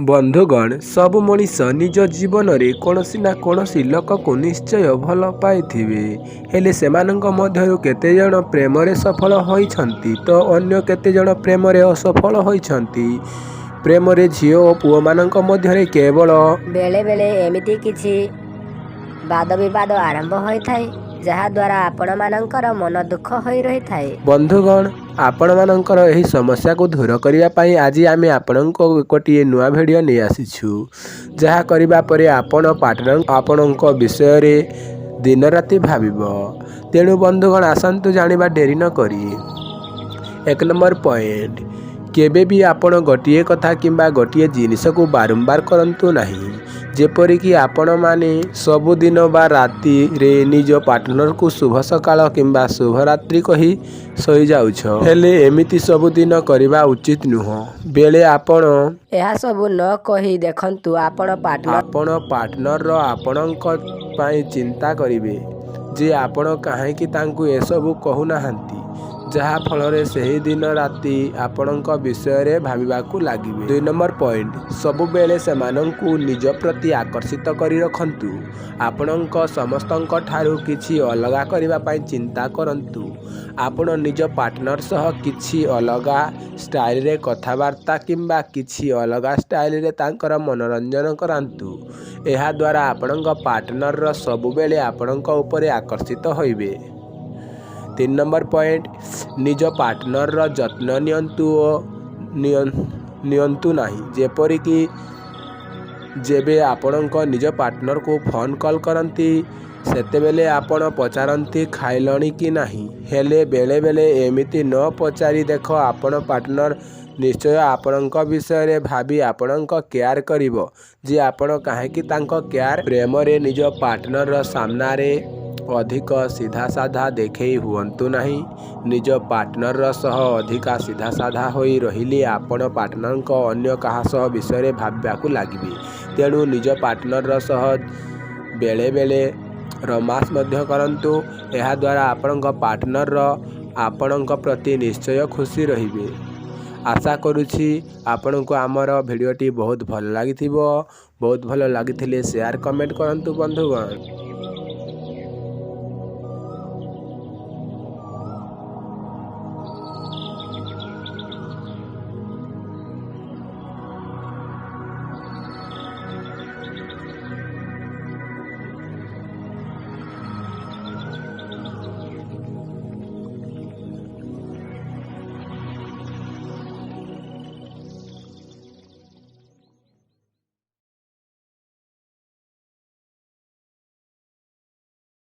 ବନ୍ଧୁଗଣ, ସବୁ ମଣିଷ ନିଜ ଜୀବନରେ କୌଣସି ନା କୌଣସି ଲୋକକୁ ନିଶ୍ଚୟ ଭଲ ପାଇଥିବେ। ହେଲେ ସେମାନଙ୍କ ମଧ୍ୟରୁ କେତେଜଣ ପ୍ରେମରେ ସଫଳ ହୋଇଛନ୍ତି ତ ଅନ୍ୟ କେତେଜଣ ପ୍ରେମରେ ଅସଫଳ ହୋଇଛନ୍ତି। ପ୍ରେମରେ ଝିଅ ଓ ପୁଅମାନଙ୍କ ମଧ୍ୟରେ କେବଳ ବେଳେ ବେଳେ ଏମିତି କିଛି ବାଦ ବିବାଦ ଆରମ୍ଭ ହୋଇଥାଏ, ଯାହାଦ୍ୱାରା ଆପଣମାନଙ୍କର ମନ ଦୁଃଖ ହୋଇ ରହିଥାଏ। ବନ୍ଧୁଗଣ, ଆପଣମାନଙ୍କର ଏହି ସମସ୍ୟାକୁ ଦୂର କରିବା ପାଇଁ ଆଜି ଆମେ ଆପଣଙ୍କ ଗୋଟିଏ ନୂଆ ଭିଡ଼ିଓ ନେଇ ଆସିଛୁ, ଯାହା କରିବା ପରେ ଆପଣ ପାର୍ଟନର ଆପଣଙ୍କ ବିଷୟରେ ଦିନ ରାତି ଭାବିବ। ତେଣୁ ବନ୍ଧୁଗଣ, ଆସନ୍ତୁ ଜାଣିବା ଡେରି ନ କରି। 1 ନମ୍ବର ପଏଣ୍ଟ, କେବେ ବି ଆପଣ ଗୋଟିଏ କଥା କିମ୍ବା ଗୋଟିଏ ଜିନିଷକୁ ବାରମ୍ବାର କରନ୍ତୁ ନାହିଁ। ଯେପରିକି ଆପଣମାନେ ସବୁଦିନ ବା ରାତିରେ ନିଜ ପାର୍ଟନରକୁ ଶୁଭ ସକାଳ କିମ୍ବା ଶୁଭରାତ୍ରି କହି ଶୋଇଯାଉଛ। ହେଲେ ଏମିତି ସବୁଦିନ କରିବା ଉଚିତ ନୁହଁ। ବେଳେ ଆପଣ ଏହା ସବୁ ନ କହି ଦେଖନ୍ତୁ, ଆପଣ ପାର୍ଟନର ଆପଣ ପାର୍ଟନର ଆପଣଙ୍କ ପାଇଁ ଚିନ୍ତା କରିବେ ଯେ ଆପଣ କାହିଁକି ତାଙ୍କୁ ଏସବୁ କହୁନାହାନ୍ତି, ଯାହା ଫଳରେ ସେହି ଦିନ ରାତି ଆପଣଙ୍କ ବିଷୟରେ ଭାବିବାକୁ ଲାଗିବେ। 2 ନମ୍ବର ପଏଣ୍ଟ, ସବୁବେଳେ ସେମାନଙ୍କୁ ନିଜ ପ୍ରତି ଆକର୍ଷିତ କରି ରଖନ୍ତୁ। ଆପଣଙ୍କ ସମସ୍ତଙ୍କ ଠାରୁ କିଛି ଅଲଗା କରିବା ପାଇଁ ଚିନ୍ତା କରନ୍ତୁ। ଆପଣ ନିଜ ପାର୍ଟନର ସହ କିଛି ଅଲଗା ଷ୍ଟାଇଲରେ କଥାବାର୍ତ୍ତା କିମ୍ବା କିଛି ଅଲଗା ଷ୍ଟାଇଲରେ ତାଙ୍କର ମନୋରଞ୍ଜନ କରାନ୍ତୁ। ଏହାଦ୍ୱାରା ଆପଣଙ୍କ ପାର୍ଟନର ସବୁବେଳେ ଆପଣଙ୍କ ଉପରେ ଆକର୍ଷିତ ହୋଇବେ। 3 ନମ୍ବର ପଏଣ୍ଟ, ନିଜ ପାର୍ଟନରର ଯତ୍ନ ନିଅନ୍ତୁ ଓ ନିଅନ୍ତୁ ନାହିଁ। ଯେପରିକି ଯେବେ ଆପଣଙ୍କ ନିଜ ପାର୍ଟନରକୁ ଫୋନ୍ କଲ୍ କରନ୍ତି, ସେତେବେଳେ ଆପଣ ପଚାରନ୍ତି, "ଖାଇଲଣି କି ନାହିଁ?" ହେଲେ ବେଳେବେଳେ ଏମିତି ନ ପଚାରି ଦେଖ, ଆପଣ ପାର୍ଟନର ନିଶ୍ଚୟ ଆପଣଙ୍କ ବିଷୟରେ ଭାବି ଆପଣଙ୍କ କେୟାର କରିବ ଯେ ଆପଣ କାହିଁକି ତାଙ୍କ କେୟାର। ପ୍ରେମରେ ନିଜ ପାର୍ଟନର ସାମ୍ନାରେ ଅଧିକ ସିଧାସାଧା ଦେଖେଇ ହୁଅନ୍ତୁ ନାହିଁ। ନିଜ ପାର୍ଟନର ସହ ଅଧିକା ସିଧାସାଧା ହୋଇ ରହିଲେ ଆପଣ ପାର୍ଟନରଙ୍କ ଅନ୍ୟ କାହା ସହ ବିଷୟରେ ଭାବିବାକୁ ଲାଗିବେ। ତେଣୁ ନିଜ ପାର୍ଟନର ସହ ବେଳେବେଳେ ରୋମାନ୍ସ ମଧ୍ୟ କରନ୍ତୁ। ଏହାଦ୍ୱାରା ଆପଣଙ୍କ ପାର୍ଟନର ଆପଣଙ୍କ ପ୍ରତି ନିଶ୍ଚୟ ଖୁସି ରହିବେ। ଆଶା କରୁଛି ଆପଣଙ୍କୁ ଆମର ଭିଡ଼ିଓଟି ବହୁତ ଭଲ ଲାଗିଥିବ। ବହୁତ ଭଲ ଲାଗିଥିଲେ ସେୟାର, କମେଣ୍ଟ କରନ୍ତୁ ବନ୍ଧୁଗଣ।